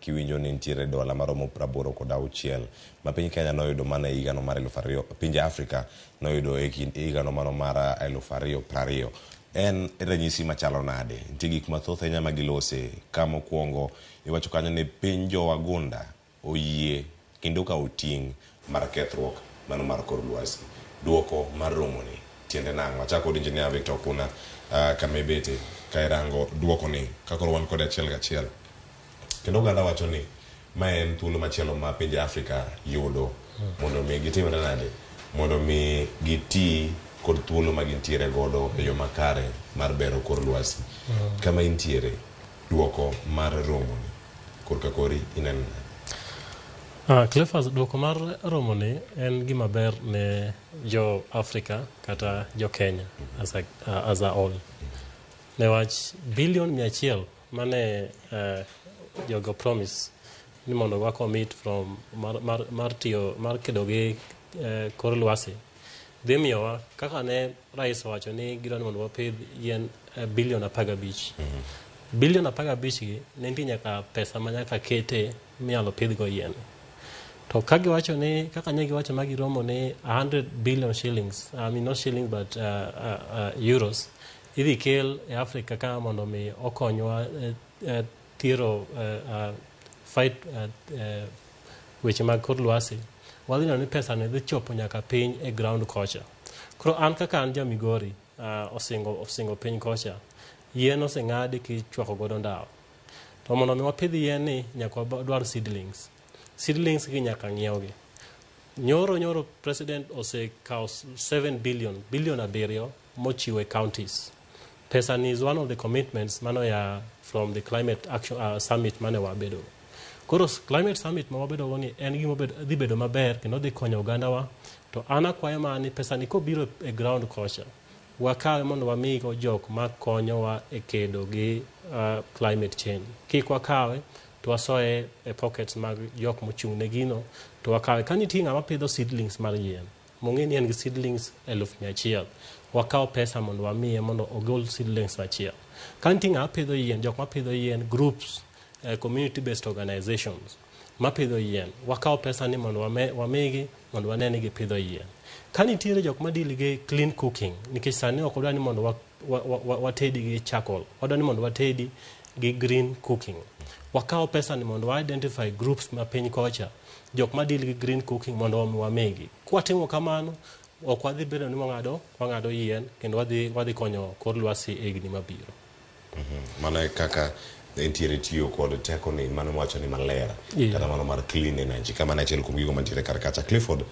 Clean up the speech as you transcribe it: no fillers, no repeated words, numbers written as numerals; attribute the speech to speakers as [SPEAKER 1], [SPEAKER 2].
[SPEAKER 1] Kiwinjo ni nitiere dola maromo 86 ma piny Kenya noyudo mana e higano mar 2000, pinje Afrika noyudo e kind higano mano mar 2020. En ranyisi machalo nade? Nitie gik mathoth ahinya ma gilose. Ka mokwongo iwacho kanyo ni piny jo-wagunda oyie kendo okawo ting' mar kethruok mano mar kor lwasi. Duoko mar romoni tiende nang'o? Achako kod Engineer Victor Okuna kama ibete ka irango duokoni ka koro wan kode achiel kachiel. Kendo oganda wacho ni mae en thuolo machielo ma pinje Afrika yudo mondo mi gitimre nade? Mondo mi giti kod thuolo ma gintiere godo e yo makare mar bero kor lwasi. Kama intiere, duoko mar romoni korka kori ineno nade?
[SPEAKER 2] Cleophas, duoko mar romoni en gima ber ne jo Afrika kata jo Kenya as a whole. Newach billion 100 mane jogo promise ni mondo wa commit from mar tiyo mar kedo gi kor lwasi dhi miyowa kaka ne rais owacho ni gidwa ni mondo wapidh yien billion 15. Billion 15 gi ne nitie nyaka pesa ma nyaka kete minyalo pidhgo yien. To ka giwacho ni kaka ne giwacho ma giromo ni 100 billion shillings, I mean not shillings but euros, idhi kel e Afrika ka mondo mi okonywa thiro fight weche mag kor lwasi. Wadhi neno ni pesa ni dhi chopo nyaka piny e ground kocha. Koro an kaka an ja Migori, osingo piny kocha, yien oseng'adi kichwako godo ndawa. To mondo mi wapidh yien ni nyaka wadwar seedlings. Seedlings gi nyaka ng'iew gi. Nyoro president osekawo 7 billion, billion 7 mochiwo e counties. Pesa ni is one of the commitments mano ya from the climate action summit mane wabedo. Koro climate summit ma wabedo go ni en gima dhi bedo maber kendo dhi konyo ogandawa. To an akwayo mana ni pesa ni kobiro e ground kocha, wakawe mondo wamigo jok makonyowa e kedo gi climate change. Kik wakawe to wasoye e pockets mag jok mochung' ne gino, to wakawe. Ka nitie ng'ama pidho seedlings mar yien, mong'e ni en gi seedlings 100,000, wakaw pesa mondo wamiye mondo ogol seedlings achiel. Ka nitie ng'ama pidho yien, jok mapidho yien, groups, community based organizations mapidho yien, wakaw pesa ni mondo wamigi mondo wane ni gipidho yien. Ka nitiere jok ma deal gi clean cooking, nikech sani ok wadwa ni mondo watedi gi charcoal, wadwa ni mondo watedi gi green cooking. Wakaw pesa ni mondo wa identify groups ma piny kocha, jok ma deal gi green cooking mondo wamigi. Kwatimo kamano, ok wadhi bedo ni wang'ado yien kendo wadhi konyo kor lwasi e higni mabiro.
[SPEAKER 1] Mano e kaka entiere tiyo kod teko ni mano wacho ni maler kata mano mar clean energy kama ne achiel kuom gigo mantiere kar kacha. Clifford,